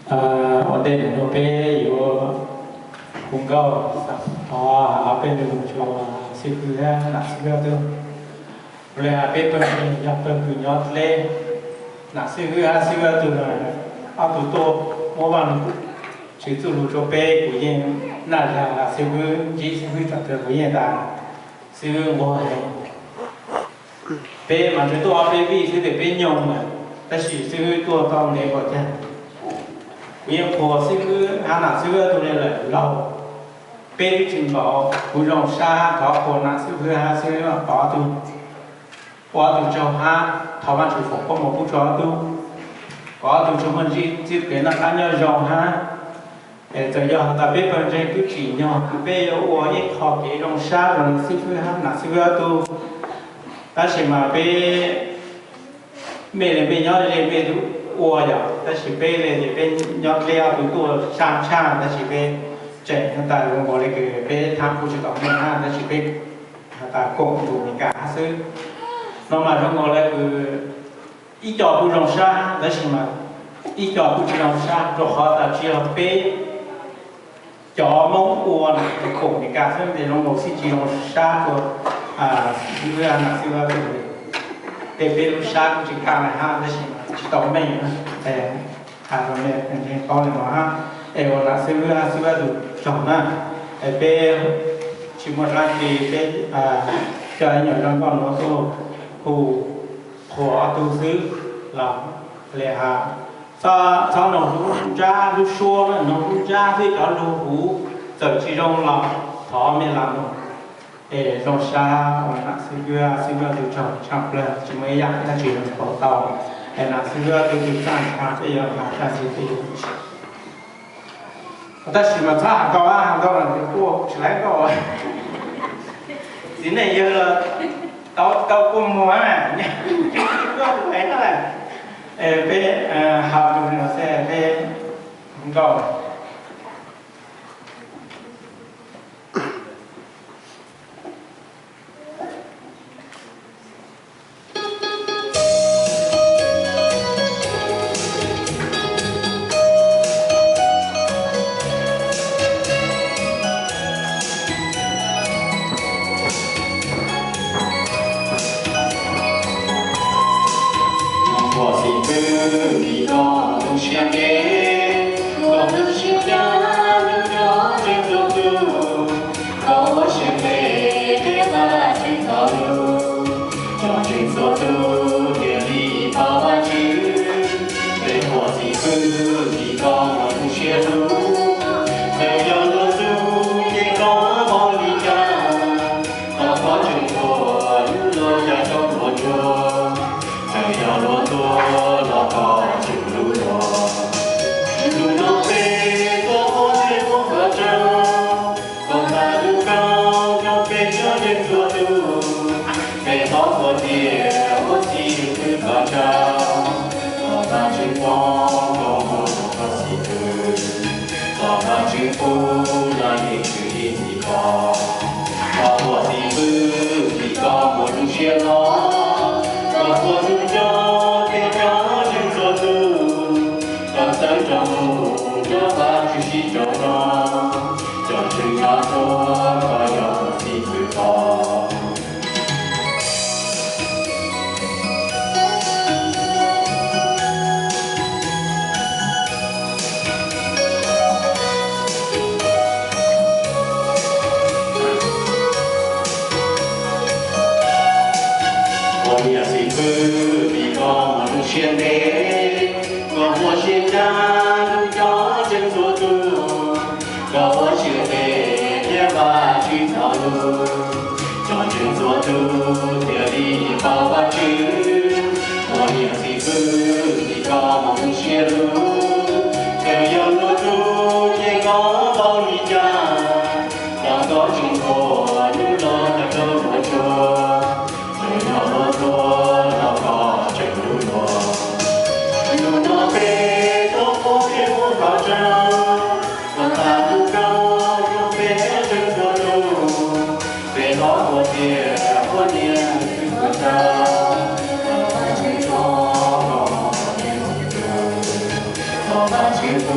Ua ntej mus no peb yuav hu nkauj thov peb lug rua xib hwb hab nam xib hwb ob tug. Ua le has peb pawg yog pawg kws nyob dleb, nam xib hwb hab xib hwb ob tug, ob tug tuaj muab Vaaj Lug Tswv txuj lug rua peb, kuv yeej naj zag xib hwb, ntsib xib hwb tag kawg kuv yeej tas xib hwb nquag heev. Peb mas ntshe tuaj ob peb vij xwb tes peb nyoog lawm, tab sis xib hwb tuaj tau ntev npaum caag. Kuv yeej qhuas xib hwb hab nam xib hwb ob tug le lawm laug, peb twb tsis npaum, kuv zoo sab thov qhuas nam xib hwb hab xib hwb ob tug, ua ob tug tsaug hab thov Vaajtswv foom koob moov pub rua ob tug, kom ob tug tsuas muaj ntsib txij kev noj qab nyob zoo hab. Es txawm yog has tas peb pawg ntseeg twb tsim nyog kws peb yuav ua ib qho kev zoo sab rua xib hwb hab nam xib hwb ob tug, tab sis mas peb mej le mej nyob ze mej tub ua yom, tab sis peb le ces peb nyob dleb ob tug tuaj sab tshaj, tab sis peb tseem has tas zoo nkaus le kws peb thaab kuj tsis tau mej hab, tab sis peb has tas koom tus Meskas hab xwb. No mas zoo nkaus le kws ib co kuj zoo sab, tab sis mas ib co kuj tsis zoo sab, rua qhov tas tsis yog peb cov Moob ua na, koom Meskas xwb, tes zoo nkaus xij tsis zoo sab rua xib hwb nam xib hwb ob tug. Tej peb lub sab kuj tsis kaj na hab, tab sis tsis tau meej na. Has rua mej ntseeg paub le no hab, es ua nam xib hwb hab xib hwb ob tug tsaug na. Es peb tsis muaj dlaab tsi, peb coj ib nyuas zaj nkauj nuav tuaj hu qhuas ob tug xwb los le has, txhob noog lub ntsab lub suab, noog lub ntsab thiab cov lug huv, txawm tsis zoo los thov mej lam noog. Es zoo sab ua nam xib hwb xib hwb ob tug tsaug tshaj plawg, tsis muaj ib yaam dlaab tsi yuav paub tau. Es nam xib hwb ob tug txaaj tag peb yuav has tag ntxiv peb yuav, tab sis mas txhob has ntau, has ntau los kuj tsis laib nkauj. Txiv neej yawg los tau, tau kuj muag na, nkauj tus es na. Peb has tus no xwb peb nkauj. Ua xib hwb vim koj lub siab ntev, koj lub siab ntev, lub nyob tseem tuaj tus, koj ua siab ntev thiab Vajtswv txoj lus, cov ntseeg txhua tus thiaj li paub Vajtswv. Peb ua xib hwb vim koj lub siab hlub, txawm yog luag ntxub ces koj npaum li cas, koj tseem tuaj lub lub caij rau hluas nraug. Txawm yog luag tuag los koj tseem hlub luag. Hnub no peb tuaj muab ntsej muag koj tsaug, koj txhaj lub koob rau peb cov ntseeg txhua tus. Peb thov ua tiag ua txhij hlub koj tsaug, thov Vajtswv pab koj mus rau koj xib hwb, thov Vajtswv pub lub neej tswv yim koj. Koj ua xib hwb vim koj muaj lub siab loj, koj ua tus coj peb cov ntseeg txhua tus, koj txhawb rau mus nrog Vajtswv sib raug zoo, cov ntseeg nyob tuaj koj yog tus xib hwb tau. Ua niam xib hwb vim koj muaj lub siab ntev, koj muaj siab ncav hlub cov ntseeg txhua tus, koj ua siab ntev thiab Vajtswv txoj lus, cov ntseeg txhua tus thiaj li paub Vajtswv. Ua niam xib hwb vim koj muaj lub siab hlub, txawm yog luag ntxub ces koj npaum li cas, koj tseem tuaj lub lub caij rau hluas nraug. Txawm yog luag tuag los koj tseem hlub luag. Hnub no peb tuaj muab ntsej muag koj tsaug, koj txhaj lub koob rau peb ntseeg txhua tus. Peb thov ua tiag ua niam xib hwb koj tsaug, thov Vajtswv pab koj mus rau peb xib hwb, thov Vajtswv